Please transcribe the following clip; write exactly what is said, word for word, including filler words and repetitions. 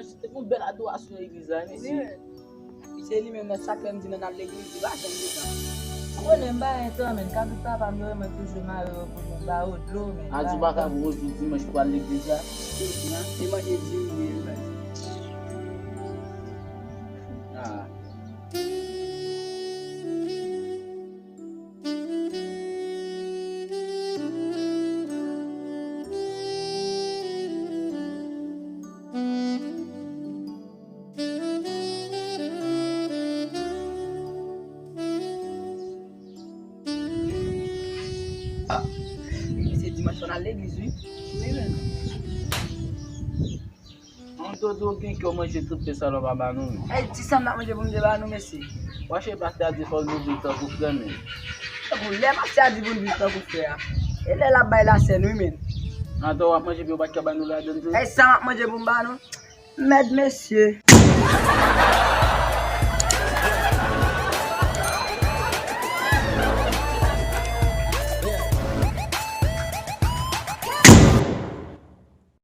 Se te yon bèl adorasyon legliz la, mesye. Wi, men. Se li menm nan, chak lè m di n al legliz, li pa janm gen tan. Ou konnen m pa gen tan, men. Kabrit papa m yo, mwen toujou mare yo pou nou ba yo dlo, men. A di w pa ka pou ou di dimanch pou al legliz la? E manje di ou ye, baz. Ah. Ah, se dimanch fò n al legliz, wi. Wi, men. Mwen te di w gen kè w manje tout pen sa lò pa ba nou, men. Ey, ti sa m t ap manje pou m te ba nou, mesye. Wache pastè a di fò nou viv tankou frè, men. Tankou lè pastè a di pou n viv tankou frè a. E lè l ap bay lasèn, wi, men. Atò w ap manje pen w pa t ka ba nou ladann tou? Ey, sa m ap manje pou m ba nou? Mèd mesye.